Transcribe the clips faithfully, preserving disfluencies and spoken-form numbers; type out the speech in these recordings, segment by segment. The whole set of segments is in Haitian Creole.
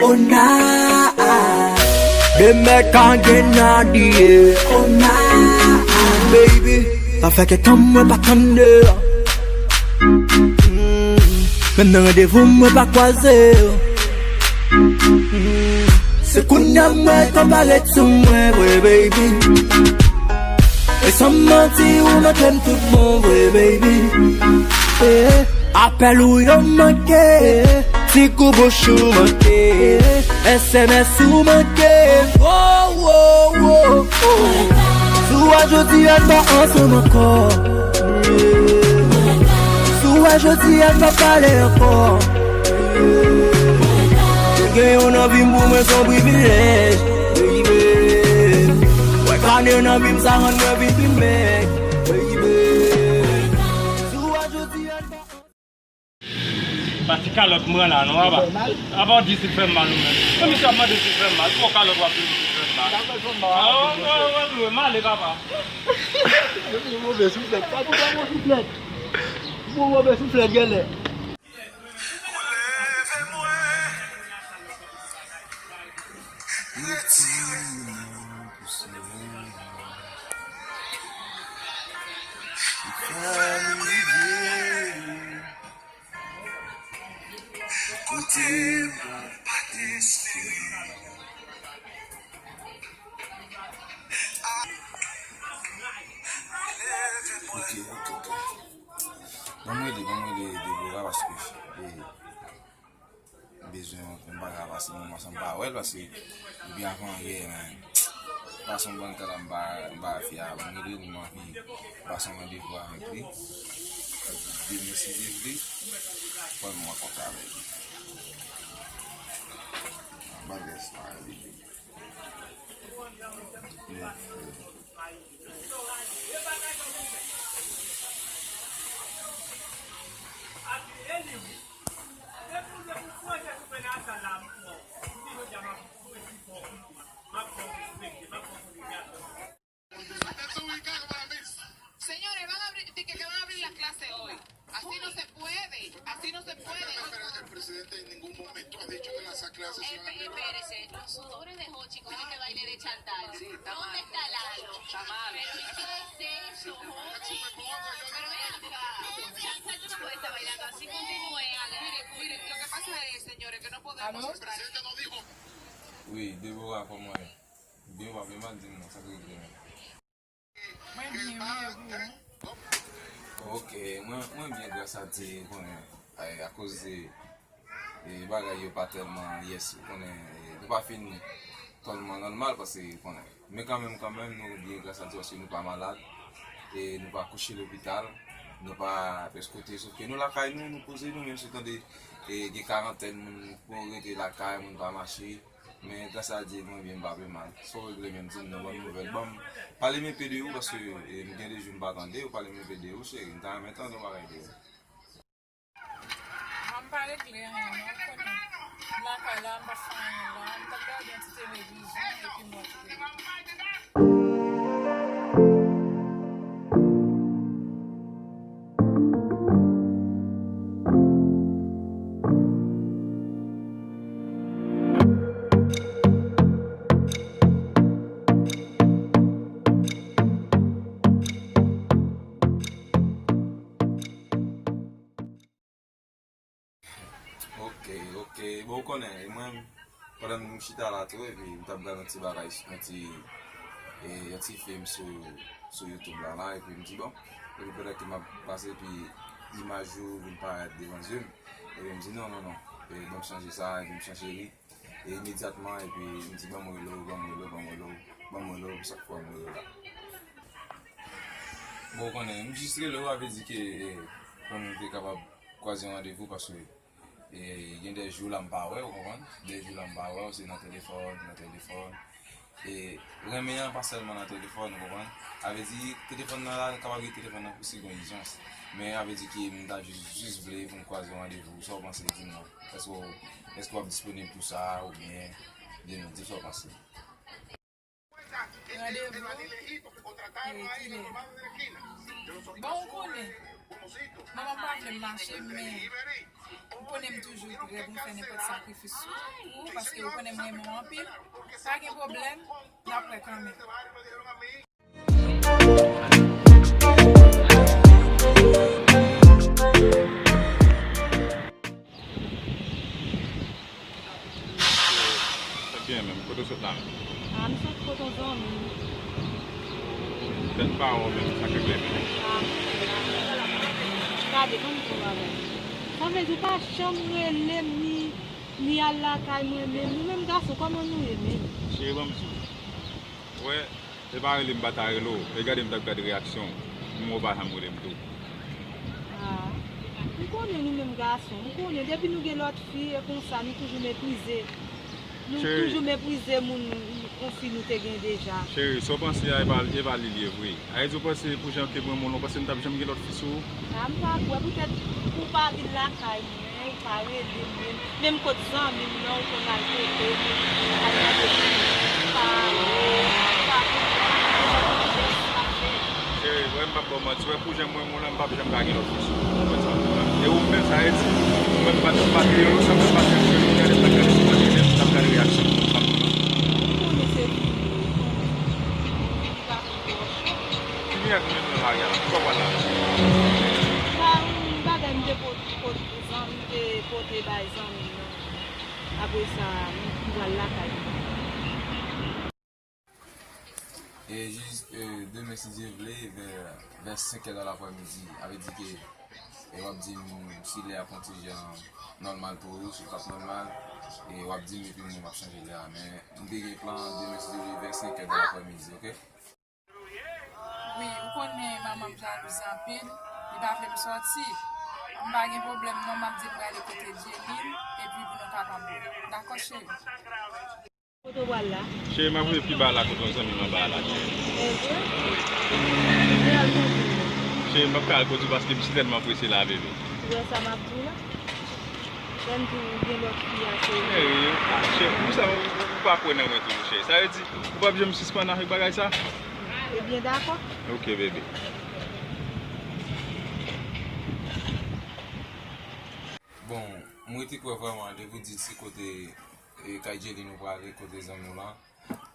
Ona, de mèk an grenadye. Ona, baby, pa fè kè tann mwen pa tann deyò. Mm, menm nan randevou mwen pa kwaze yo. Mm, se kounye a mwen konn parèt sou mwen vre, baby. E san manti, ou montre m tout bon vre, baby. Eh, apèl ou yo manke, ti kou bouch ou manke, S M S ou manke. Oh, oh, oh, oh. Si w wè jodi a n pa ansanm ankò. Si w wè jodi a n pa pale ankò. Gen yon anvi m pou mwen se yon privilèj, baby. Wè kane nan vi m sa rann mwen vin pi mèg, baby. Si w wè jodi a n pa Pati kalòt mwen la non, apa. Apa w di si l fè m mal ou menm? Mwen misye ap mande si l fè m mal. Pou kalòt w ap di m si l fè m mal. Sa fè l fè m mal. Ah, wè, wè, wè, m ale, papa. Move souflèt. Sa pou fè move souflèt. Pou move souflèt, genlè. Kote m pa t espere. Ok, ok, ok. Ban mwen rele, ban mwen rele Deborah paske, eh, m bezwen yon bagay pase moman sa m pa wè l paske depi avan yè, men. Pase yon bann tan la m pa, m pa wè fi a, ban mwen rele l, m anvi pase yon randevou avèk li. Demen si Dye vle, fò m rankontre avè l. Ban m rele l. Señores, van a abrir, di que, que van a abrir las clases hoy. Así no se puede, así no se puede. El presidente en ningún momento ha dicho que las clases se van a acabar. Espérese, los sudores de Hochi con este baile de Chantal. ¿Dónde está Lalo? Pero ¿qué es eso, Hochi? Pero ven acá, Chantal, tú no puedes estar bailando así, continúe, Ale. Mire, mire, lo que pasa es, señores, que no podemos. Wi, Deborah, kòman w ye? Byen, w pa vle mal di m non, sa k regle menm? Mwen byen, wi, e pou ou? Ok, mwen, mwen byen, gras a Dye, ou konnen, eh, akoz de, eh, bagay yo pa tèlman, yes, ou konnen, eh, nou pa fin tèlman nòmal, paske, ou konnen. Men kanmenm, kanmenm, nou byen, gras a Dye, paske nou pa malad, e nou pa kouche lopital, nou pa pèskote, sòf ke nou lakay nou, nou poze nou, menm si w tande, eh, gen karantèn, moun pou rete lakay, moun pa mache, Men gras a Dye, mwen byen, m pa pi mal. Sa w regle menm, di m non, ban m nouvèl. Ban m, pale m enpe de ou, paske, eh, m gen de jou m pa tande ou, pale m enpe de ou, cheri. M ta renmen tande yon bagay de ou. Mwen, m pa regle anyen, non, ou konnen. M lakay la, m pa fè anyen la. M t ap gade yon ti televizyon, epi m wè ki te. Ok, ok. Bon, ou konnen, e mwen, pandan m chita la tou, epi m t ap gade yon ti bagay, yon ti, e, yon ti fim sou, sou YouTube la, la, epi m di, bon, epi pandan ke m ap pase, epi imaj ou vin parèt devan zye m, epi m di, non, non, non, e, ban m chanje sa, epi m chanje ri, e imedyatman, epi m di, ban m rele w, ban m rele w, ban m rele w, ban m rele w, sa k fè m rele w la. Bon, ou konnen, m jis rele w, sa vle di ke, e, pou nou te kapab kwaze yon randevou, paske, e, gen de jou la m pa wè, ou konprann? De jou la m pa wè w, se nan telefòn, nan telefòn. E, renmen an pa sèlman nan telefòn, ou konprann? Sa vle di, telefòn nan la, kapab gen telefòn nan pou si gen ijans. Men, sa vle di ke m ta jis, jis vle pou n kwaze yon randevou. Sa w panse, di m non? Èske w, èske w ap disponib pou sa, oubyen, di m, di m sa w panse. Randevou? E, kilè? Bon, ou konnen. Manman m pa vle m mache, men ou konnen m toujou Prè pou m fè nenpòt sakrifis pou ou, paske ou konnen m renmen w anpil. Pa gen pwoblèm, n ap wè kanmenm. Ebyen menm, kote w sot la menm? A, m sot kote yon zanmi m. Tèt pa wè w menm, sa k regle menm? A, gade, ban m di w yon bagay. Sa vle di w pa janm rele m, ni, ni al lakay mwen menm. Nou menm gason, kòman nou ye menm? Cheri, ban m di w. Wè, e pa rele m pa ta rele w. E gade m t ap gade reyaksyon w. M wè w pa janm rele m tou. A, m konnen nou menm gason. M konnen depi nou gen lòt fi, e konsa, nou toujou meprize. Nou toujou meprize moun, yon fi nou te gen deja. Cheri, sa w panse a, e pa, e pa li l ye vre. A, e di w panse pou jan ke mwen, mwen, w panse m t ap janm gen lòt fi sou ou? A, m pa kwè, poutèt ou pa vin lakay mwen, ou pa rele mwen, menm kot zanmi m nan, ou konn al kote, al mande pou mwen, ou pa, ou pa, ou pa. Cheri, wè m p ap ba w manti, wè pou jan mwen, mwen la, m p ap janm ka gen lòt fi sou ou, ou konprann sa m di w la. E ou menm, sa vle di, ou menm pa t, pa t rele w, sa m pa t rele w, gade, m t ap gade, si w pa t rele m, m t ap gade reyaksyon w, ou pa konprann. Ou konnen se fi, li pa konn twò cho. Ki mirak ou mete nan lari a la? Poukò w pral la? Sa yon bagay m te pot, pot, zanmi, m te pote bay zanmi m nan. Apre sa, m, m pral lakay mwen. E jis, e, demen, si Dye vle, vè, vè senk è nan laprèmidi, a vle di ke, e w ap di m si lè a pran ti jan nòmal pou ou, si l p ap nòmal, e w ap di m epi mwen m ap chanje lè a. Men, m te gen plan demen, si Dye vle, vè senk è nan laprèmidi, oke? Wi, ou konnen manman m jalouz anpil, li pa vle m sòti. M pa gen pwoblèm non, m ap di l m prale kote Djelin, epi pou nou kapab wè. Dakò, cheri? Kote w pral la? Cheri, m ap rive pi ba la kote yon zanmi m anba a la, cheri. Evre? Wi. Evre al kote? Cheri, m p ap ka al kote w paske m si tèlman prese la, bebe. Ou wè sa m ap di w la? Lè m di w gen lòt fi a, cheri. Cheri, ah, cheri, pou sa ou pa kwè nan mwen toujou, cheri. Sa vle di, ou p ap janm sispann avèk bagay sa? Ebyen, dakò. Ok, bebe. Bon, mwen te kwè vrèman, depi w di se kote, e, kay Djelin ou prale, kote zanmi w lan,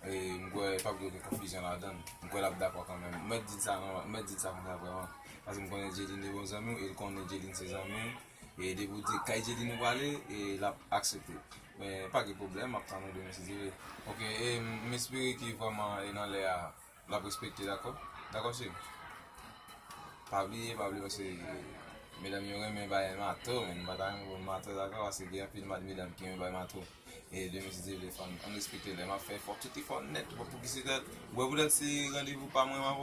e, m kwè p ap gen okenn konfizyon ladan l. M kwè l ap dakò kanmenm. M mèt di l sa, non, m mèt di l sa konsa vrèman. Paske m konnen Djelin se bon zanmi w, e l konnen Djelin se zanmi w. E depi w di kay Djelin ou prale, e l ap aksepte. Men pa gen pwoblèm, m ap tann ou demen si Dye vle. Ok, e m espere ke vrèman, e nan lè a, l ap respekte, dakò? Dakò, cheri? Pa bliye, pa bliye, paske medam yo renmen bay mato, men nou pa ta renmen pou mato, dakò? Paske gen anpil mad-, medam ki renmen bay mato. E demen, si Dye vle, fò n, ann respekte lè. M ap fè efò, tout efò nèt, pou ki se tèt. Ou wè poutèt se randevou pa mwen, m ap,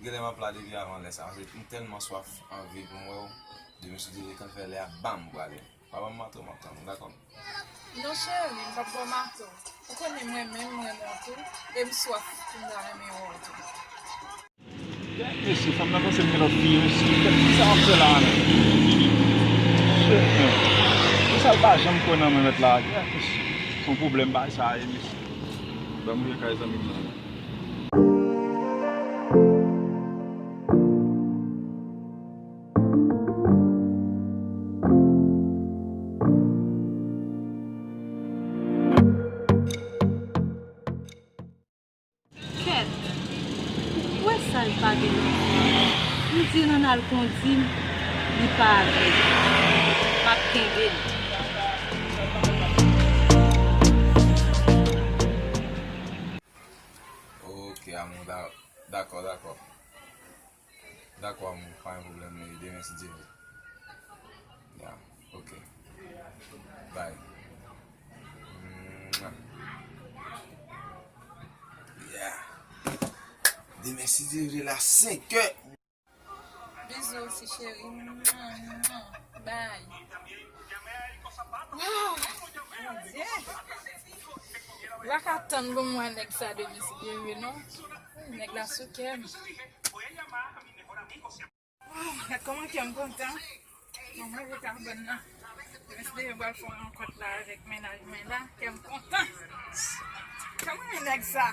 genlè m ap la depi avan lè sa. Paske m tèlman swaf anvi pou m wè w. Demen, si Dye vle, kan fè lè a, bam, m prale. Pa ban m mato, m ap tann ou, dakò? Non, cheri, m p ap ba w mato. Ou konnen mwen menm, mwen renmen w tou. E m swaf pou m ta renmen wè w tou. Mesye, fanm nan panse m gen lòt fi, mesye. Kisa w ap fè la a menm? Shit, man. Poukisa l pa janm kwè nan mwen mèt la? Mesye, se yon pwoblèm bagay sa a ye, mesye. Ban m rive kay zanmi m nan. Kèt, ou kwè sa l pa gen lòt fi? M di l ann al kondi m, li pa vle. M ap kenbe l. Ok, amou, da-, dakò, dakò. Dakò, amou, pa gen pwoblèm, e demen si Dye vle. Ya, ok. Bye. Mwa. Ya. Demen si Dye vle la senk è. Bizou osi, cheri. Mwa, mwa. Bye. Wow! Bondye! M pa ka tann pou m wè nèg sa demen si Dye vle, non. Nèg la sou kè m. Wow, gad kòman kè m kontan. Bon, mwen rete a bòn nan. Demen si Dye vle, m pral fè yon rankont la avèk mennaj mwen la. Kè m kontan. Kòman e nèg sa?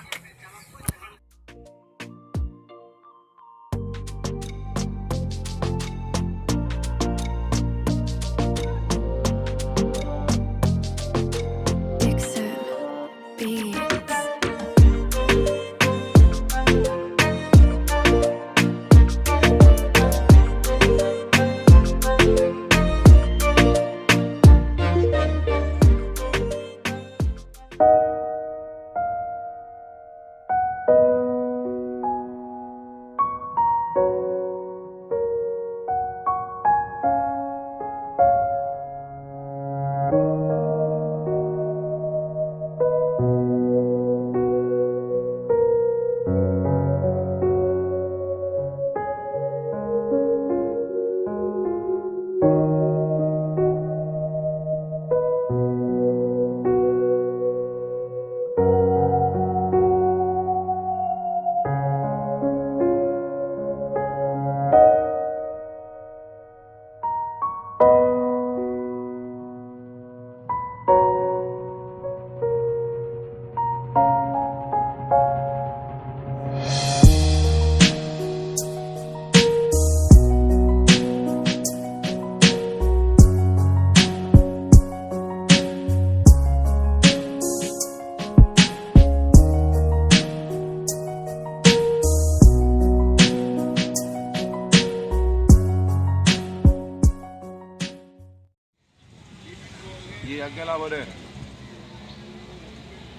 Ye, ak gen la, brother.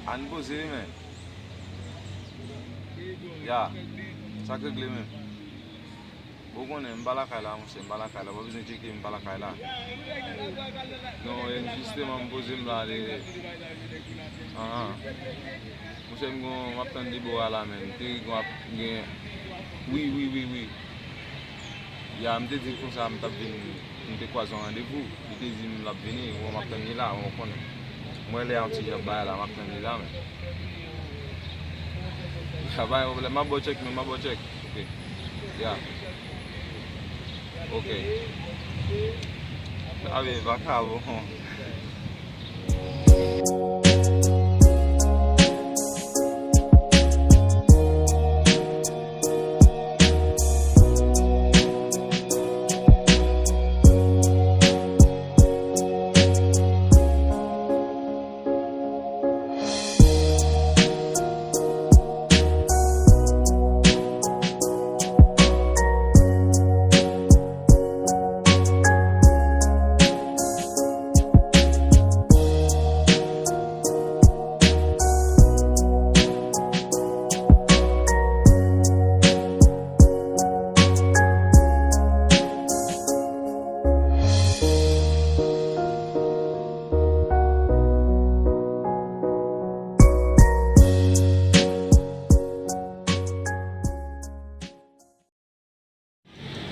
Ann poze wi, men. Ya, sa k regle, men. Bon, ou konnen, m pa lakay la, monchè, m pa lakay la. Ou pa bezwen tcheke, m pa lakay la. Non, e jisteman, m poze m la, de, ahan. Monchè, m gon, m ap tann Deborah la, men. M te gon ap gen, wi, wi, wi, wi. Ya, m te di l konsa, m t ap vin, m te kwaze yon randevou. Li te di m l ap vini, bon, m ap tann li la, bon, ou konnen. Mwen, lè yon ti jan bagay la, m ap tann li la, men. Ya, pa gen pwoblèm, m ap ba w tchèk, men, m ap ba w tchèk. Ok. Ya. Ok. Sa vle vakabon.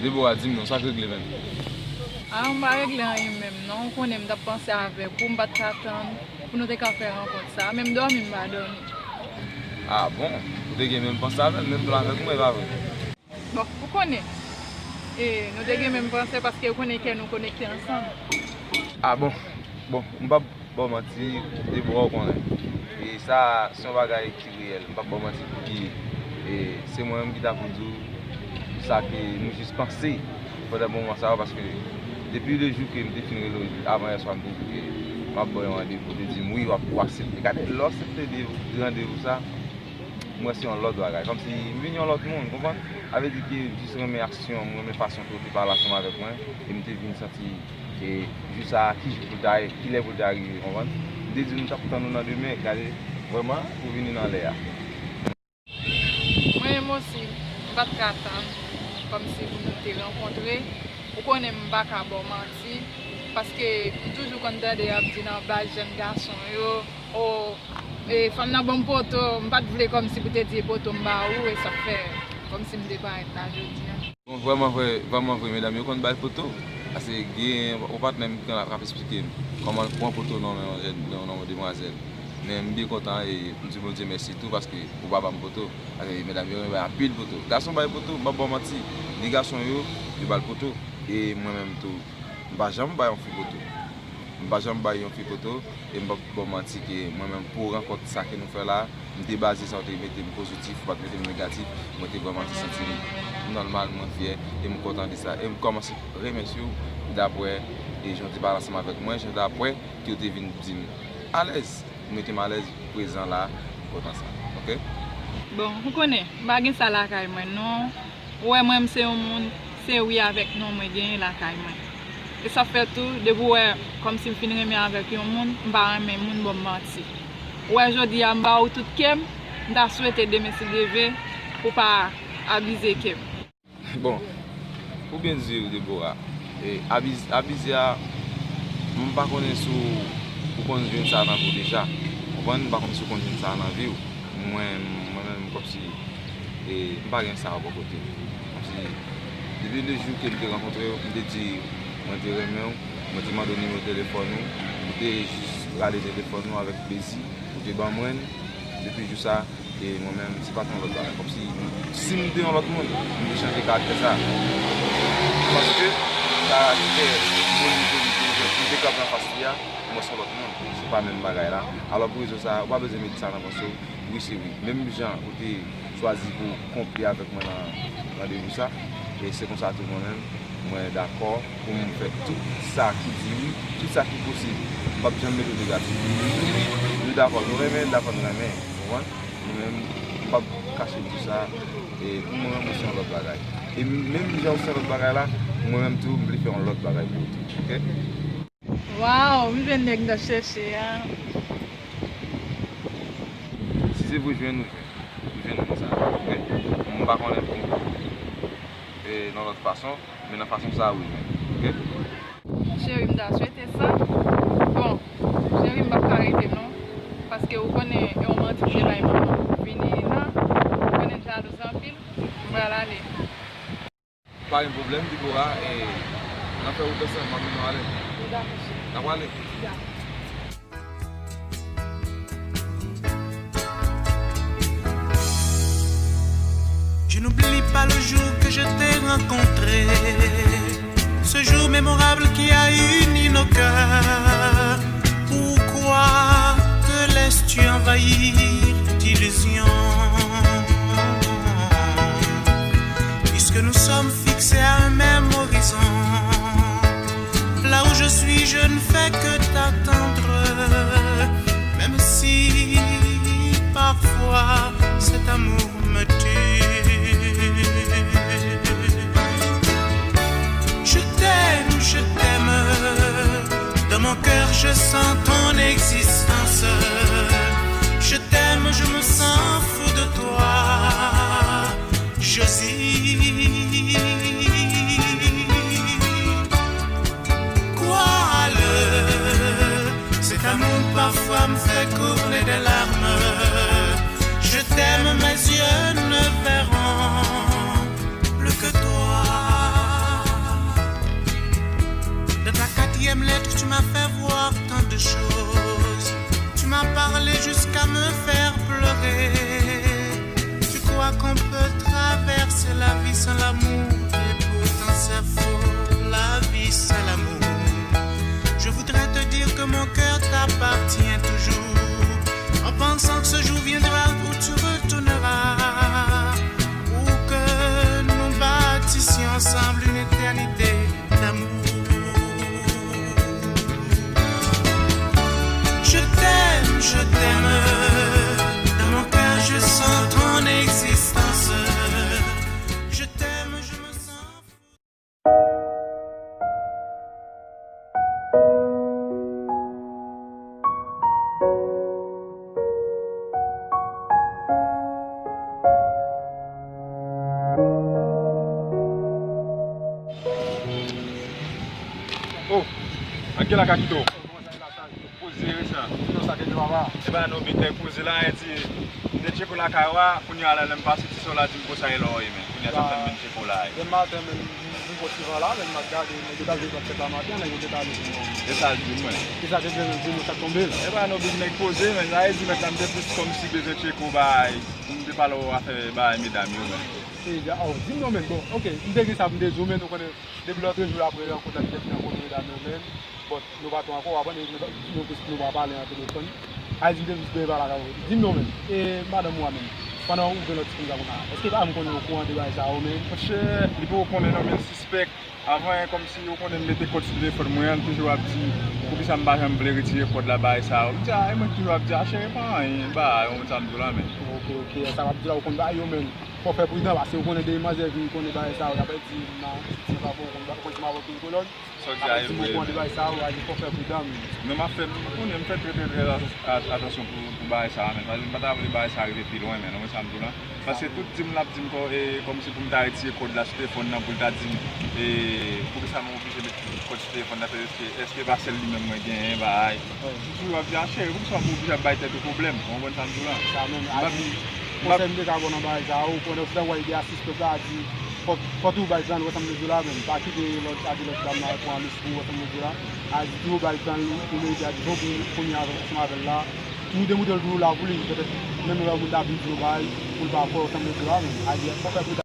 Deborah, di m non, sa k regle menm? A, m pa regle anyen menm non. Ou konnen m t ap panse avèk ou, m pa t ka tann pou nou te ka fè rankont sa. Menm dòmi m pa dòmi. A bon? Ou te gen menm panse avè m, menm plan avèk mwen, e pa vre? Bon, ou konnen, e, nou te gen menm panse paske ou konnen kè nou konekte ansanm. A bon? Bon, m p ap ba w manti, Deborah, ou konnen. E sa, se yon bagay ki reyèl. M p ap ba w manti pou ki, e, se mwen menm ki ta pou di w sa ke nou jis panse pandan moman sa yo, paske depi le jou ke m te fin rele w avan yè swa, m te di w ke m ap ba w yon randevou, ou te di m wi, w ap, w aksepte. Gade, lè w aksepte de, randevou sa, m wè se yon lòt bagay. Kòmsi m vin yon lòt moun, konprann? Sa vle di ke m jis renmen aksyon, m renmen fason ke w te pale ansanm avèk mwen, e m te vin santi, e, jou sa a, ki jou pou l ta ye, ki lè pou l ta rive, konprann? M te di w m t ap tann ou nan demen, gade, vrèman, ou vini nan lè a. Mwen menm osi, m pa t ka tann, kòmsi pou nou te rankontre. Ou konnen m pa ka ba w manti, paske m toujou konn tande y ap di nan baz jèn gason yo, o, e, fanm nan ban m poto, m pa t vle kòmsi pou te di e poto m ba ou, e sa k fè kòmsi m te parèt la jodi a. Bon, vrèman vre, vrèman vre, medam yo konn bay poto. Paske gen yon patnè m ki konn ap, ap esplike m kòman l pran poto nan men yon jèn, nan, nan yon demwazèl. Men m byen kontan e m di Bondye mèsi tou paske ou pa ban m poto. Paske medam yo renmen bay anpil poto. Gason bay poto, m p ap ba w manti. Ni gason yo, yo ba l poto. E mwen menm tou, m pa janm bay yon fi poto. M pa janm bay yon fi poto. E m p ap ba w manti ke mwen menm pou rankont sa ke nou fè la, m te baze sa w te mete m pozitif, ou pa t mete m negatif, mwen te vrèman te santi m nòmal, mwen fyè, e m kontan de sa. E m kòmanse remèsye w dapre e jan w te pale ansanm avèk mwen, jan dapre ke w te vin di m alèz, ou mete m alèz, prezan la, m kontan sa. Ok? Bon, ou konnen, m pa gen sa lakay mwen non. Ou wè mwen, m se yon moun, se wi avèk non mwen genyen lakay mwen. E sa fè tou, depi w wè kòmsi m fin renmen avèk yon moun, m pa renmen moun ban m manti. Ou wè jodi a, m ba ou tout kè m, m ta swete demen si Dye vle, ou pa abize kè m. Bon, pou byen di w, Deborah, e, abiz-, abize a, m pa konnen si w, ou konn jwenn sa nan vi w deja. Konprann? M pa konn si w konn jwenn sa nan vi w. Mwen, mwen menm, kòmsi, e, m pa gen sa bò kote m. Kòmsi, depi le jou ke m te rankontre w, m te di, mwen te renmen w, mwen te mande w nimewo telefòn ou, ou te jis rale telefòn ou avèk plezi, ou te ban mwen l. Depi jou sa, e mwen menm, se pa t yon lòt bagay. Kòmsi, si m te yon lòt moun, m te chanje karaktè sa. Paske, karaktè moun m te, m te, m te kanpe anfas li a, mwen se yon lòt moun. Se pa menm bagay la. Alò, pou rezon sa, ou pa bezwen mete sa nan panse w. Wi, se wi. Menm jan ou te chwazi pou w konpli avèk mwen nan randevou sa, e se konsa tou mwen menm, mwen dakò pou m fè tout sa ki di wi, tout sa ki posib. M p ap janm mete w negatif. Nou dakò, nou renmen, nou dakò, nou renmen. Konprann? Nou menm, m p ap kache tout sa. E pou mwen, mwen se yon lòt bagay. E menm jan ou se yon lòt bagay la, mwen menm tou, m vle fè yon lòt bagay pou ou tou. Ok? Waw, m jwenn nèg m t ap chèche a. Si se pou jwenn, ou jwenn. Ou jwenn moun sa. Men m pa konnen pou, e, nan lòt fason, men nan fason sa, wi, men. Oke? Cheri, m ta swete sa. Bon, cheri, m p ap ka rete non. Paske ou konnen, e yon manti m te bay manman m pou vini la. Ou konnen m jalouz anpil. M pral ale. Pa gen pwoblèm, Dibora, e, n a fè wout ansanm, m ap mennen w ale. N a prale. Je n'oublie pas le jour que je t'ai rencontré, ce jour mémorable qui a uni nos cœurs. Pourquoi te laisses-tu envahir d'illusions ? Puisque nous sommes fixés à un même horizon, là où je suis, je ne fais que t'attendre, même si parfois cet amour me tue. Je t'aime, je t'aime, dans mon cœur je sens ton existence. Je t'aime, je me sens fou de toi, Josie. Crois-le, cet amour parfois me fait couler des larmes. Je t'aime, mes yeux ne verront plus que toi. Dans ta quatrième lettre, tu m'as fait voir tant de choses. Tu m'as parlé jusqu'à me faire pleurer. Tu crois qu'on peut traverser la vie sans l'amour, et pourtant c'est faux, la vie c'est l'amour. Je voudrais te dire que mon cœur t'appartient toujours, en pensant que ce jour viendra où tu retourneras, où que nous bâtissions ensemble une éternité d'amour. Je t'aime, je t'aime, dans mon cœur je sens ton existence. Je t'aime, je me sens Oh, anke la ka kite w. Poze sa. Sinon sa te gen papa. E pa non, big nèg poze la, e di, m te tcheke w lakay ou a, kounye a la, lè m pase ti sò la, di m konsa e la w ye, men. Kounye a sa fè m vin tcheke w la. Demen maten, men, m, m pran ti van la, men m ap gade, nèg yo t al jwe basket la maten, nèg yo te pale pou mwen. E sa l di mwen. Kisa te di, di nou sa k tonbe l? E pa non, big nèg poze, men, sa e di mèt la, m te plis kòmsi bezwen tcheke w bay, pou m te pale w afè bay medam yo, men. E, oh, di m non, men, bon, oke, m te gen sa pou m te di w, men, nou konnen, depi lòt jou apre rankont la, m te fin rankontre medam yo, men. But nou pa tou ankò, w aprann, nou, nou, nou pa pale nan telefòn. Ay, di m te jis benyen pale avè w. Di m non, men. E madanm ou a, men. Pandan ou gen lòt ti moun sa konsa. Èske pa m konnen okouran de bagay sa yo, men? Monchè, li poko konnen non, men l sispèk. Avan, kòmsi ou konnen m mete kòd sou telefòn mwen an, l toujou ap di, poukisa m pa janm vle retire kòd la bagay sa yo. M di, a, e mwen ki toujou ap di, a, cheri, pa anyen, ba, yon moun sa m di w la, men. Oke, oke, sa w ap di la, ou konn bagay yo, men. Fò w fè pridan, paske ou konnen demen manzè vin konnen bagay sa yo, y ap di, nan, ti m pa bon, ou konn, ou konn ti m avè w ki kolòn. Sa w di a e vre, men. Bagay sa yo, a di fò w fè pridan, men. Men m ap fè, ou konnen, m fè trè, trè, trè at-, at-, atansyon pou, pou bagay sa a, men. Paske m pa ta vle bagay sa a rive pi lwen, men, ou konprann sa m di w la? Paske tout di m l ap di m kò-, e, kòmsi pou m ta retire kòd la sou telefòn nan, pou l ta di m, e, poukisa m oblije met kòd sou telefòn nan, èske, èske pa sèl li menm mwen genyen, bagay. Li toujou ap di, a, cheri, poukisa w oblije ap bay tèt ou pwoblèm? Ou konprann sa m di w la? Sa menm, m ap, a di, m ap konsèy m te ka ba w nan bagay sa a, ou konnen, ou fè wè li te asiste la, a di, fò, fò toujou bay tan l, ou wè sa m vle di w la, men pa kite lòt, a di lòt dam nan pran lespri, ou wè sa m vle di w la. A di, toujou bay tan l, ou merite, a di, jan w kounye a ansanm avè l la, toujou demontre l toujou la pou li, petèt, menm lè yon moun ta vin di yon bagay, pou l pa kwè, ou wè sa m vle di w la, men a di, fò fè pou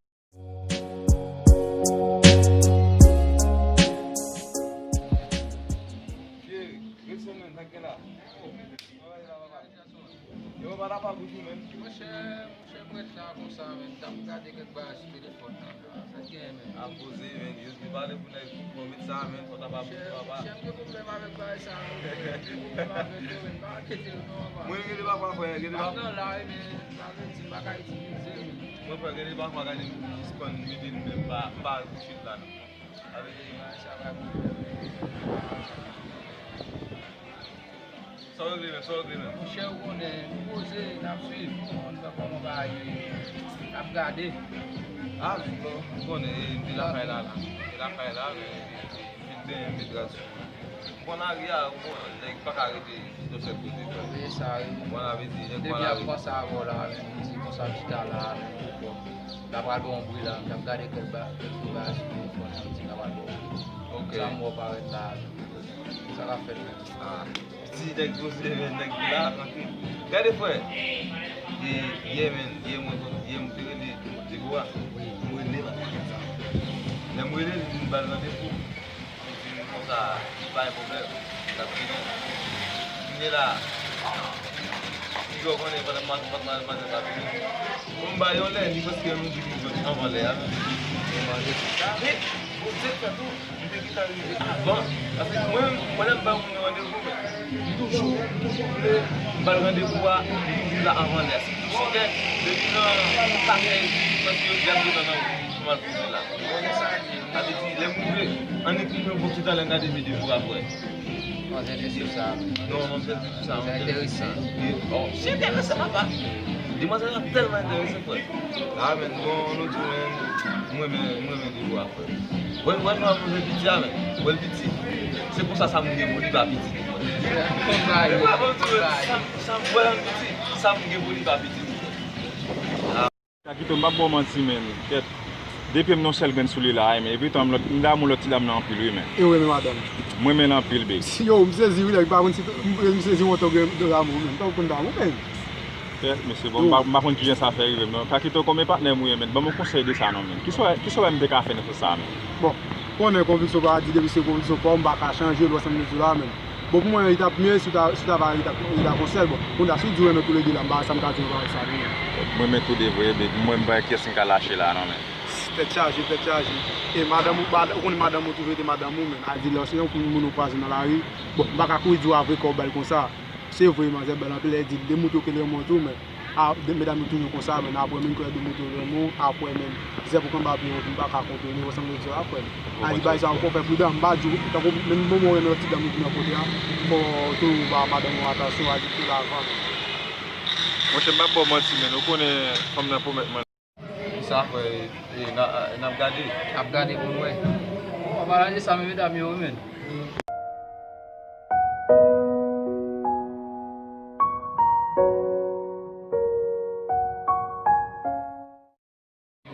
Cheri, ret sou mwen, sa k gen la? Travay la, papa. Yo, papa, ta pa bout ou menm. Monchè, monchè, prèt la konsa, menm. T ap gade kèk bagay sou telefòn nan. Sa k gen, menm? Al poze, menm. Yo di pale pou nèg. Bon, met sa, menm. Fò ta pa bout ou, papa. Monchè, monchè, m gen pwoblèm avèk bagay sa, yo. M gen pwoblèm avèk yo, menm. Pa enkyete nou non, papa. Mwen, gen de papa. M ap nan la, wi, men m avèti, m pa ka itilize, menm. Mwen, frè, gen de papa, gade m sispann mete l, menm pa, m pa al kouche la, non. Avèk li, bagay sa pa bon. Sa w regle menm, sa w regle menm? Monchè, ou konnen, nou poze, n ap swiv. Kòman, kòman bagay yo ye? N ap gade. Ah, bon, ou konnen, e, m te lakay la, la. M te lakay la, men, m fin benyen, m met rad sou mwen. M konn lari a, ou konnen, nèg pa ka rete yon sèl kote, frè. Wi, sa, wi. Ou konn, sa vle di, nèg pa lari. Depi ap panse avè w la, men, m di konsa, m chita la, men, tout bon. L ap pral ba w yon bri la, m t ap gade kèk ba-, kèk bagay sou telefòn nan, m di l ap pral ba w yon bri. Ok. Sa m wè w parèt la, sa k ap fèt menm? Ah. Ti nèg poze, men nèg ki la, trankil. Gade, frè. E, yè, men, yè, mwen, yè, m te rele Debora. M rele l. Lè m rele l, li di m ba l randevou. Li di m konsa, li pa gen pwoblèm. L ap vini. Vini la. Piga w konnen, pandan m ap, m ap, m ap, m ap vini. Bon, m ba l yon lè, li panse ke nou di li jwenn anvan lè a. Men, bon, se fè tou. M te gentan rive avan. Paske mwen, mwen, lè m ba moun nan randevou, men, m toujou, m toujou vle m ba l randevou a, li toujou la anvan lè. Se pou sa ke depi nan, nan katòz, paske yo di ap gentan nan wout pou m al poze la. Sa vle di, lè m rive, annik m pran bon ti tan, lè m gade videyo a, frè. Manzè te sou sa. Non, manzè te sou sa, manzè te sou sa. Se enteresan. E, oh, se enteresan, papa. Demwazèl la tèlman enteresan, frè. Ah, men, bon, nou tou, men, mwen, men, mwen, men, Debora, frè. Wè, wè, nou ap manje piti a, men. Wè l piti. Se konsa sa moun gen pou li pa piti, frè. Sa, sa, wè, l piti. Sa moun gen pou li pa piti, frè. Kakito, m p ap ba w manti, men. Kèt. De pye m nan yon sèl grenn soulye la, men. Epi tou, m lòt, m damou lòt ti dam nan anpil, wi, men. E w renmen madanm? M renmen l anpil, baby. Yo, m sezi, wi, nèg, m pa konn si, m, m sezi wè w gen damou, men. M pa konn damou, men. Kèt, mesye, bon, m pa, m pa konn kijan sa fè rive m, non. Kakito, konbyen patnè m ou ye, men? Ban m yon konsèy de sa, non, men. Kisa, kisa w wè m te ka fè nan sans sa, men? Bon, konnen konviksyon pa di depi se konviksyon pa w, m pa ka chanje l, w wè sa m vle di w la, men. Bon, pou mwen, li t ap mye si w ta, si w ta va rete ak, rete ak yon sèl. Bon, kounye a, si w di w renmen toulede la, m pa wè sa m ka di w nan bagay sa, non. Mwen renmen toulede vre, men mwen, m pa wè kiyès m ka lache la, non, men. Tèt chaje, tèt chaje. E madanm ou, mad-, ou konnen madanm ou toujou rete madanm ou, men. A di lè se yon moun ou kwaze nan lari. Bon, m pa ka kouri di w avre kò w ba l konsa. Se vre, manzè bèl anpil, lè di l demoute w ke l renmen w tou, men. A, de, medam yo toujou konsa, men apre menm ke yo demoute yo renmen w, apre menm, zèb ou k anba pye yo, m pa ka konprann, ou konprann sa m vle di a, frè m. A di bagay sa yo, fò w fè pridan, m pa di w, tankou menm moman w renmen lòt ti dam ki nan kote a, fò w toujou ba madanm ou atansyon, a di tou lavan menm. Monchè, m p ap ba w manti, men ou konnen fanm nan pwomèt mwen. Kisa, frè, e, n a, n ap gade. N ap gade pou n wè. Bon, an palan de sa, men medam yo, wi, men.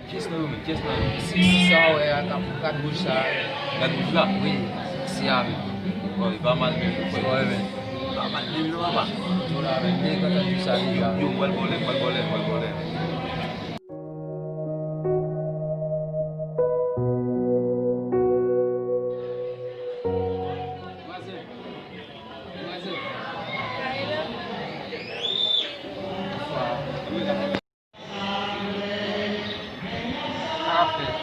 Kiyès nan yo menm? Kiyès nan yo? Si, si sa w wè a, kat, kat wouj sa a. Kat wouj la? Wi, si a menm. Bon, li pa mal menm, non, frè. Wi, men. Li pa mal menm, non, papa. Tou la, men. Li gentan di sa deja. Yo, yo, m pral ba w lè, m pral ba w lè, m pral ba w lè. Sa k ap fèt?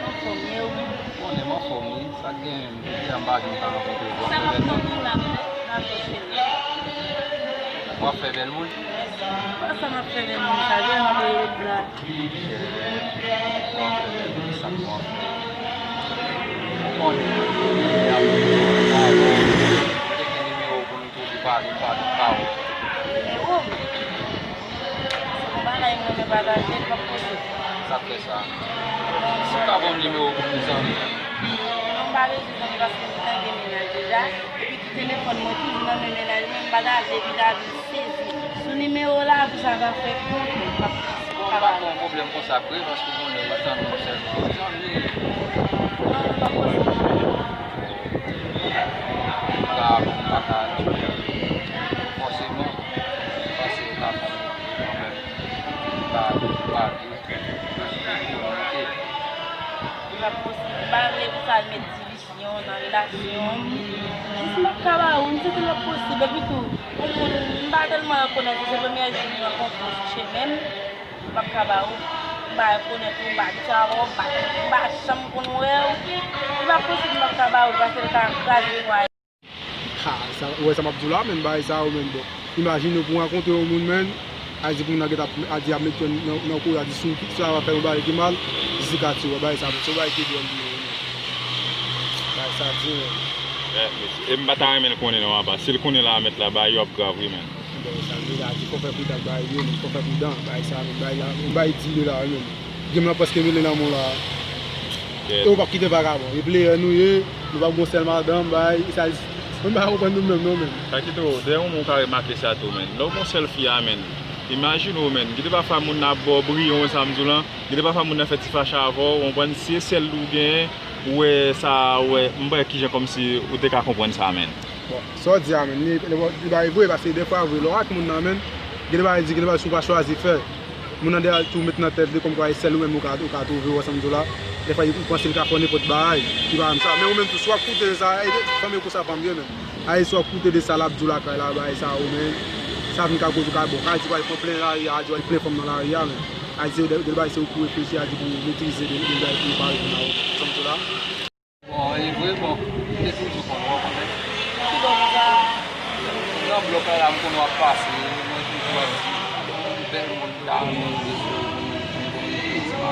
Anfòm ye wi. Konnen m anfòm wi. Sa k gen menm? Jodi a m pa vin pa rankontre w. Sa m ap tann ou la, m ap cheri. W ap fè bèl moun? Sa m ap fè bèl moun sa, gen yon de blag. Cheri, w ap fè bèl moun, sa m ap fè. Konnen, jodi a m te gen nimewo pou nou toujou pale, pale, pale. Nimewo m? Se yon bagay m renmen pataje, l p ap posib. Sa k fè sa? Si w ka ban m nimewo pou nou zanmi. Non, m pa bezwen zanmi paske m gentan gen mennaj deja. Epi tou telefòn mwen toujou nan men mennaj mwen, m pa ta vle epi ta vin sezi. Sou nimewo la, pou sa va fè kont mwen, m p ap, m p ap. Bon, m pa gen yon pwoblèm konsa vre, paske w konnen m zanmi w sèlman. Zanmi. Non, m p ap posib. Ka, m pa ka di w fòseman, m panse yo ka fè kanmenm. M pa, m pa vle. Li p ap posib. M pa vle pou sa al met divizyon nan relasyon. Jis m p ap ka ba ou, m santi l p ap posib. Epi tou, yon moun, m pa tèlman rekonèt ou, se premye jou m rankontre w sou chemen m. M p ap ka ba ou. M pa rekonèt ou, m pa abitye avè w, m pa, m pa janm konn wè w. Li p ap posib, m p ap ka ba ou, paske l ka kraze mwa. Ha, sa, ou wè sa m ap di w la, menm bagay sa yo, menm bon. Imajine w pou w rankontre yon moun, menm, a di pou moun nan gentan ap, a di ap mete nan, nan kou, a di si w, si w ap fè yon bagay ki mal, jis li ka tiye w, bagay sa, menm, se yon bagay ki dwòl li ye, menm. Bagay sa di, menm. E m pa ta renmen l konnen non, apa. Si l konnen la, mèt la, bagay yo ap grav wi, menn. Bon, sa vle di, fò fè pridan, bagay yo, fò fè pridan, bagay sa, bagay la, bagay di yo la, menn. Game lan prèske mele nan men w la. E w p ap kite vagabon. E pleyè nou ye, nou p ap gon sèl madanm, bagay, sa, mwen pa konprann nou menm, non, menn. Sa kite w, dèyè yon moun ou ka remake sa tou, menn. Lè w gon sèl fi a, menn. Imajine w, menn. Gen de pafwa moun nan ap ba w bri, ou wè sa m di w lan. Gen de pafwa moun nan fè ti fache avè w, ou konprann, si e sèl ou genyen, ou wè sa, ou wè, m pa wè kijan kòmsi ou te ka konprann sa, menn. Bon, sa w di a, menn, li, li, li bay vre, paske defwa vre, lè w ak moun nan, menn, gen de bagay di, gen de bagay si w pa chwazi fè. Moun nan deja tou met nan tèt li kòmkwa e sèl ou menm ou ka, ou ka twouve w ansanm di w la. Defwa, ou panse li ka fè w nenpòt bagay, ki pa menm sa. Men ou menm tou, si w ap koute sa, e, fanmi konsa fanm ye, menn. Ayisyen w ap koute de sa l ap di w lakay la, bagay sa yo, men sa vin ka koz ou ka, bon, ka di w al pran plen lari a, di w al plen fanm nan lari a, men Ayisyen yo, de, de bagay se ou pou reflechi a, di pou metrize de, de bagay pou yo pa rive nan ou. Sa m di w la. Bon, e vre, bon, m te toujou konn wè w, konnen. Ki bò konsa? Nan blòk la, la, m konn w ap pase, mwen toujou ap di, bèl moun ta renmen vin sou ou, men bon, m te di m ap.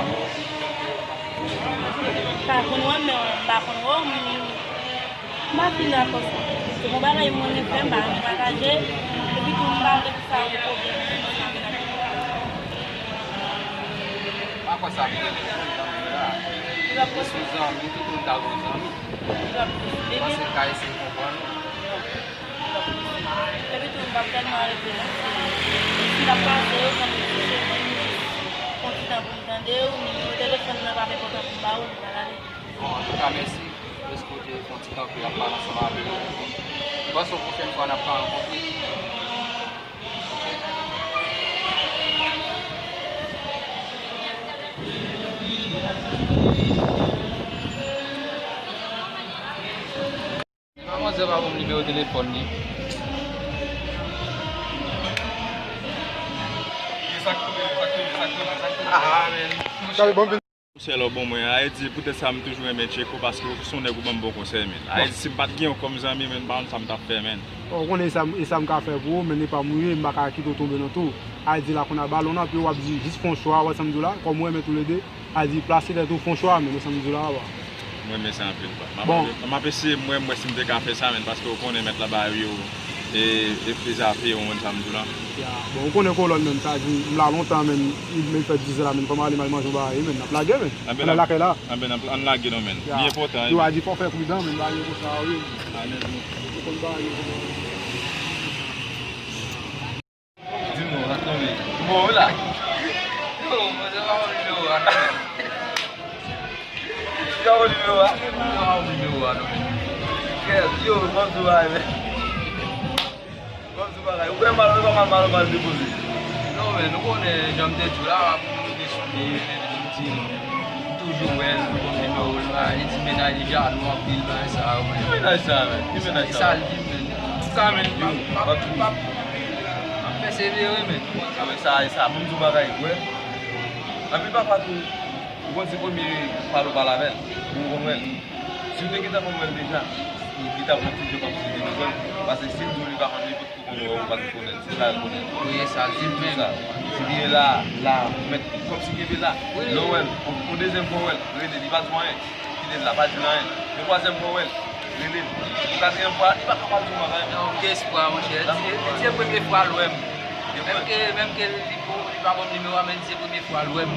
Pa konn wè m, men m pa konn wè w, m M pa fin dakò sa. Se bon bagay mwen renmen fè, m pa renmen pataje. Epi tou, m pa vle pou sa yon pwoblèm. M pa kwè sa vle yon pwoblèm, zanmi la. Ou sou zanmi, tout moun ta gon zanmi. M panse l ka eseye konprann ou. Epi tou, m p ap tèlman rete non. Si l ap pase, yo konn touche mwen, m jis pran ti tan pou m tande w, nimewo telefòn nan p ap enpòtan pou m ba ou l, m pral ale. Bon, antouka, mèsi. Deske w te fè yon ti kanpe ap pale ansanm avè nou. M panse yon pwochèn fwa n ap ka rankontre. Manzè pa ban m nimewo telefòn li. Sa k tounen, sa k tounen, sa k tounen, sa k tounen. Ah, men. Konsèy lè w ban mwen an, Ayiti, poutèt sa m toujou renmen Tcheko, paske w se yon nèg ou ban m bon konsèy, men. Ayiti, si m pa t gen w kòm zanmi, men, m pa konn sa m t ap fè, men. Bon, ou konnen e sa, e sa m ka fè pou ou, men e pa m ou ye, m pa ka kite w tonbe nan tou. Ayiti la, kounye a balon nan pye w, w ap di, jis fè yon chwa, ou wè sa m di w la, kòm ou renmen toulede, Ayiti, plase tèt ou, fè yon chwa, men, ou wè sa m di w la, papa. Mwen renmen sa anpil, pa. M ap, bon, m ap eseye, m wè, m wè si m te ka fè sa, men, paske w konnen mèt la ba yo, e, e, e zafe, ou konn sa m di w la. Ya, bon, ou konnen kolòn, men, sa di, m la lontan, men, men fè dizè la, men, fò m ale, m al manje yon bagay, men, n ap lage, men. Ann al lakay la. Anben, ann lage non, men. Ya. Li enpòtan, yo a di fò fè pridan, men, bagay yo konsa, wi. Alèz, men. Ou konn bagay yo konsa. Di m non, sa k tonbe. Bon, wi la. Yo, mwen se pa yon nimewo a non. Ou ka wè nimewo a? Ou ka wè nimewo a non, men. Kèt, yo, ban m di w bagay, men. Ban m di w bagay. Ou kwè mal, ou pa mal, mal, mal depoze. Non, men, nou konnen, jan m te di w la, pou nou te sou li, li te di m di, m toujou wè l, bon nimewo l la, li di mennaj li jalou anpil, bagay sa yo, men. Ki mennaj sa, men? Ki mennaj sa? Sa l di m, men. Antouka, men, m ap, m ap, m ap, m ap pèsevere, men. Sa, men, sa, sa, ban m di w bagay, wè. Anpil pafwa tou, ou konn se premye pale w pale avè l, ou konn wè l. Si w te gentan konn wè l deja, li t ap konn toujou kòmsi li te bezwen l. Paske si l di w li pa konn li, ou konn wè, ou pa t konnen l, se sa l konnen. Wi, e sa l di m menm. Sa. Si li ye la, la, ou mèt kòmsi kenbe la. Wi. Lè w wè l, yon, yon dezyèm fwa w wè l, rele, li pa di w anyen. Kite l la, pa di l anyen. Yon twazyèm fwa w wè l, rele l. Yon katriyèm fwa, li pa ka pa di w anyen. Li gen espwa, monchè. Li, li se premye fwa l wè m. Menm ke, menm ke li bon, li pa ban m nimewo a, men li se premye fwa l wè m.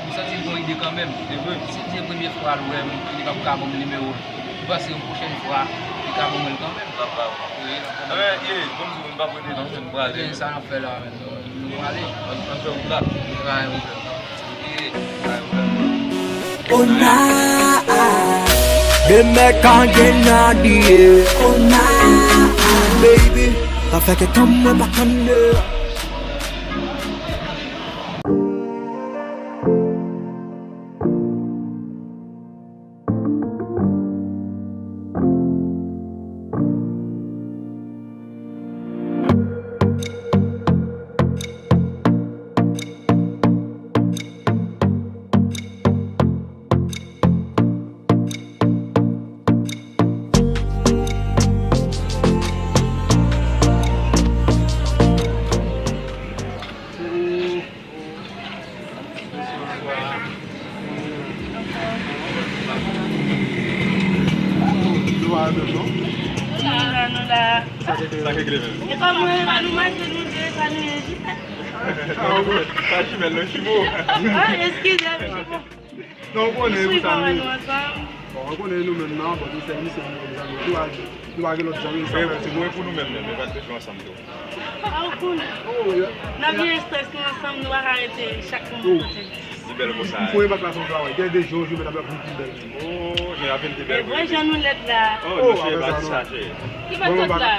M santi l gon ide kanmenm. Se vre. Si se premye fwa l wè m, li p ap ka ban m nimewo l. M panse yon pwochèn fwa, li ka ban mwen l kanmenm. N ap ba w. Wi. Anben, ye, bon, m di w, m p ap rete non, se m prale. Gen sa n ap fè la, men. Nou prale. Ann, ann fè wout la. Travay, wout la. Ye, travay, wout la. Ona, de mèk an gen nan diye. Ona, baby, pa fè kè tann mwen pa tann de. Mwen, pa nou mache, nou de, pa nou ye jimèl. Ah, ou pa jimèl, non, jibo. Ah, eskize m, jibo. Non, ou konnen, pou sa nou. Bon, ou konnen nou menm nan, bon, nou se, nou se, nou pa gen lòt zanmi, sa. Mwen, pou nou menm, menm, nou pa t toujou ansanm tou. Ah, ou konnen. N ap gen estrès nou ansanm, nou pa ka rete chak moun kote. Li bèl konsa. Pou e bat la son travay. Gen de jou, jou, mèt ap vin pi bèl. Oh, jan ap vin pi bèl. E vre jan nou lèd la. Oh, dosye pa ti chaje. Ki bat sot la?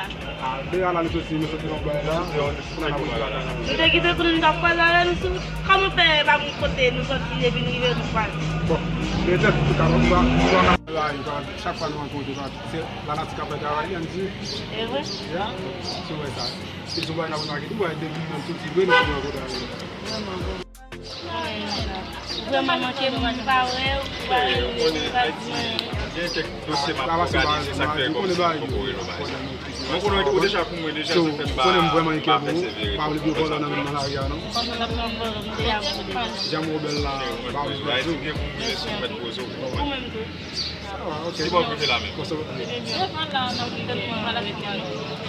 Ah, de la nou soti, nou soti nan bay la. Nou te kite konnen nou t ap kwaze avè nou sou. Kòman fè pa moun kote nou soti epi nou rive nou kwaze? Bon, petèt, an tou ka, nou pa, nou pa ka rayi, chak fwa nou rankontre, se lanati k ap fè travay li, ann di. E vre? Ya, se vre sa. Se sou bay la pou n ap kite, wè, depi nou menm tou ti vre, nou tou rankontre avè nou. Vrèman, vrèman. Ou vrèman manke m, m pa wè w, ou pa rele, ou pa di anyen. Gen kèk dosye m ap òganize, sa k fè kòmsi m poko rele w, baz. Mwen konnen ou deja pou mwen deja, se fè m pa, pa pèsevere. Pa vle vye vòlò nan menm nan lari a, non. Kòman n ap pran vòlò, m te ap vle. Jan m wè w bèl la, pa vle vye vòlò. Byen pou mwen, sou mèt poze w, ou konprann. Ou menm tou. Ah, ok. Ki bò w rive la menm? Bon, sa va.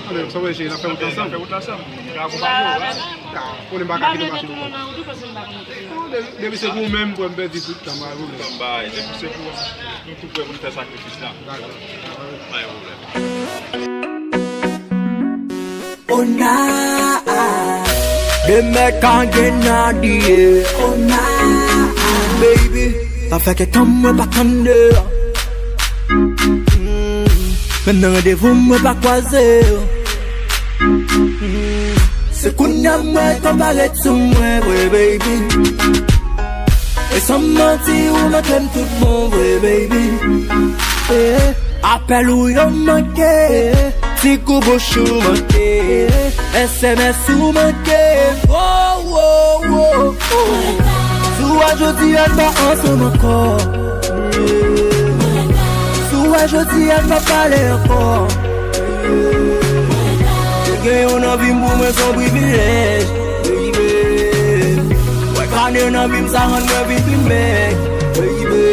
Bon, sa va, cheri, n ap fè wout la ansanm. N ap fè wout la ansanm. N ap akonpanye w, hein? Ah, konnen m pa ka kite mache. Non, de-, depi se pou ou menm, pou m pèdi tout tan, pa gen pwoblèm. Depi se pou nou tou prè pou n fè sakrifis la. Dakò. Pa gen pwoblèm. Ona, de mèt an gen nan diye. Ona, baby, pa fè kè tann mwen pa tann deyò. Mm, menm nan randevou mwen pa kwaze yo. Mm, se kounye a mwen konpare sou mwen vre, baby. E san manti, ou montre m tout bon vre, baby. Eh, apèl ou yo manke, ti kou bouch ou manke, S M S ou manke. Oh, oh, oh, oh. Si w wè jodi a n pa ansanm ankò. Si w wè jodi a n pa pale ankò. Te gen yon nan vi m pou mwen se yon privilèj, baby. Wè kane nan vi m sa rann mwen vin pi mèg, baby.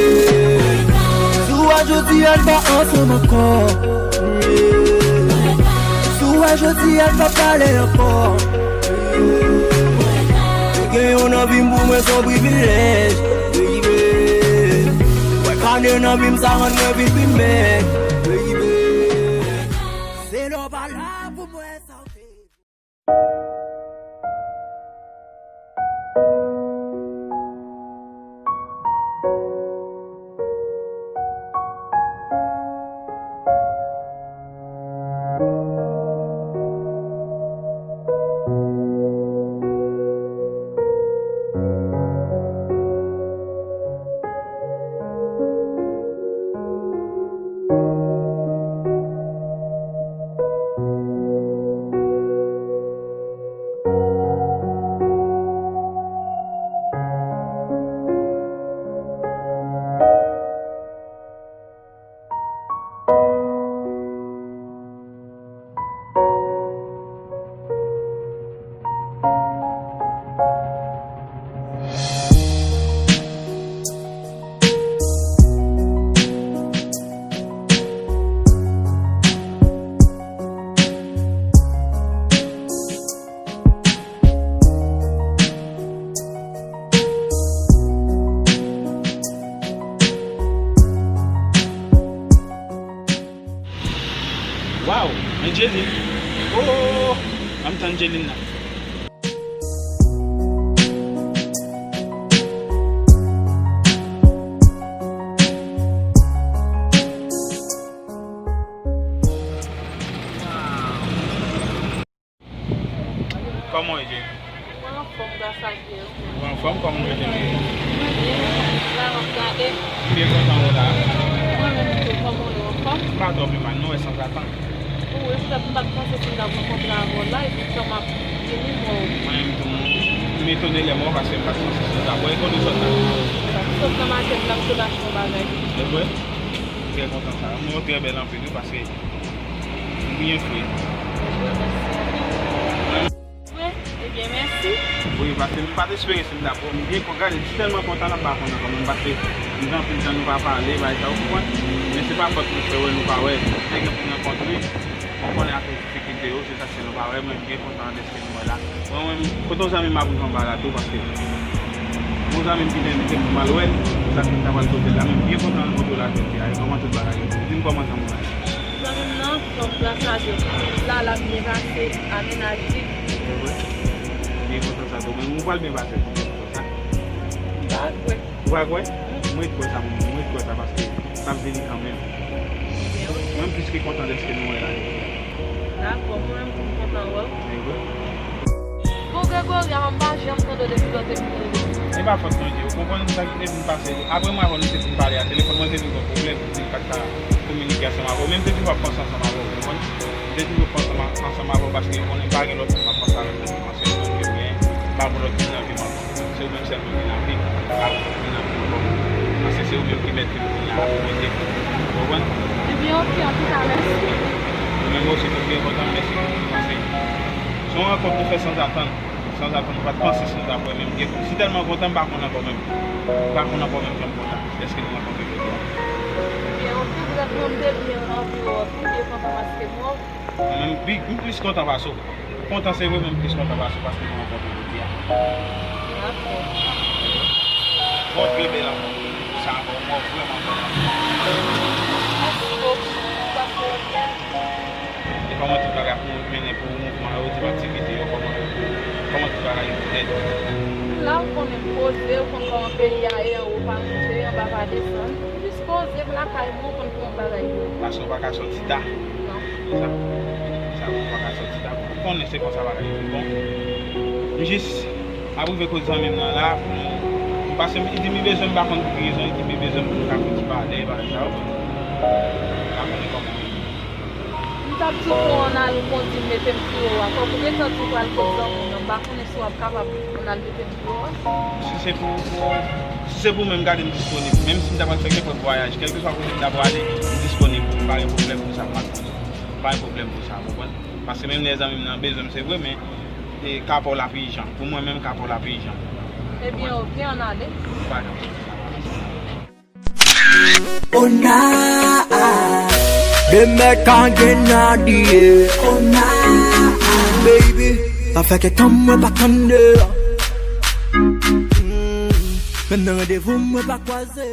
Si w wè jodi a n pa ansanm ankò. Si w wè jodi a n pa pale ankò. Te gen yon nan vi m pou mwen se yon privilèj, baby. Wè kane nan vi m sa rann mwen vin pi mèg, baby. Se lè w pa la pou mwen sa w te. Wow, Angeline. Oh, ann tann Angeline nan. Kòman w ye, Jay? Mwen anfòm, gras a Dye. Ou anfòm? Kòman w rete menm? Mwen byen, la m ap gade. M byen kontan wè w la. Mwen menm tou, kòman w ye, w anfòm? M pa twò pi mal non, e sanzatan. Wi, poutèt m pa t panse si m t ap rankontre avè w la, epi jan m ap vini m wè w. Mwen menm tou, m etone lè m wè w, paske m pa t panse si m t ap wè w. E kote w sot la? M sot nan makèt la, m sot achte yon bagay. E vre? M trè kontan sa. Ou trè bèl anpil wi, paske ou byen fre. Vre? Ebyen, mèsi. Wi, paske m pa t espere si m t ap wè w. M byen kontan, gade, m tèlman kontan la m pa konn ankò menm, paske m gen anpil tan nou pa pale, bagay sa, ou konprann? Men se pa fòt mwen fè wè nou pa wè. Te gen pou n rankontre, ou konnen akoz difikilte. Yo, se sa k fè nou pa wè, mwen byen kontan dèske nou wè la. Mwen menm, kote yon zanmi m ap rive anba la tou, paske yon zanmi m ki te envite m pou m al wè l, se sa k fè m ta pral kote l la, men m byen kontan rankontre w la jodi a, e kòman tout bagay yo? Di m kòman zanmi w la ye? Zanmi m nan, fò m gras a Dye, la, l ap byen pase, a mennaj li. Se vre? Byen kontan sa tou, men nou pral byen pase tou, byen kontan sa. M pa kwè. Ou pa kwè? Mwen kwè sa, mwen, mwen kwè sa, paske sa ap vini kanmenm. Mwen plis ke kontan dèske nou wè la jodi a. Dakò, mwen menm tou m kontan wè w. Bon, Gregory, a m pa janm tande w depi lè w te vin rele m. E pa fòt mwen, Dye, ou konprann sa ki te vin pase. Apre mwen avè w nou te fin pale a telefòn, mwen te vin gen pwoblèm pou m pa t ka kominike ansanm avè w. Men m te toujou ap panse ansanm avè w, ou konprann? M te toujou ap panse ansanm avè w paske ou konnen m pa gen lòt moun m ap panse avè l nan vi m an, se ou menm ke m gen, m pa gen lòt moun nan vi m ankò. Se ou menm sèl mwen gen nan vi m, m pa gen lòt moun nan vi m ankò. Paske se ou menm ki mèt vi m kounye a, pou mwen te, ou konprann? Ebyen, oke, antouka, mèsi. Ou menm osi, tou byen kontan, mèsi pou tout konsèy. Se yon rankont nou fè sanzatann, sanzatann, nou pa t panse, sanzapre, men m gen, si tèlman kontan, m pa konn ankò menm. M pa konn ankò menm jan m kontan, dèske nou rankontre jodi a. Ebyen, oke, vrèman, m te byen anvi wè w, tou byen kontan paske m wè w. Mwen menm, pi, m plis kontan pase w. Kontan se vre, men m plis kontan pase w paske nou rankontre jodi a. Dakò. Bon, trè bèl anvi pou sa ankò, mwen vrèman kontan. Mèsi bokou, paske w byen. E kòman tout bagay ap mennen pou mouvman yo, tout aktivite yo, kòman, kòman tout bagay yo nèt? La, ou konnen m poze, ou konn kòman peyi a ye, anwo pa monte, anba pa desann. M jis poze m lakay mwen, ou konn kòman bagay yo ye. Paske w pa ka sòti ta. Non. Sa, sa, ou pa ka sòti ta. Ou konnen se konsa bagay yo ye. Bon, m jis ap rive kote zanmi m nan la, pou nou, paske m di m bezwen, m pa konn pou ki rezon, li di m bezwen pou nou ka fouti pale, bagay sa yo. M pa konnen kòman. M t ap di w pou ann al ou kondi m mete m pi wo a. Fòk ou gentan di w pral kot zanmi w nan. M pa konnen si w ap kapab ann al mete m pi wo a. Si se pou, pou, si se pou mwen, m gade m disponib. Menm si m ta pral fè kenpòt vwayaj, kèlkeswa kote m ta prale, m disponib. M pa gen pwoblèm pou sa, m ap kondi. M pa gen pwoblèm pou sa, ou konprann? Paske menm lè zanmi m nan bezwen m, se vre, men, e, ka pa w la pi ijan. Pou mwen menm, ka pa w la pi ijan. Ebyen, oke, ann ale. Pa gen pwoblèm. Ona, de mèt an gen nan diye. Ona, baby, pa fè ke tan mwen pa tande. Menm nan randevou mwen pa kwaze.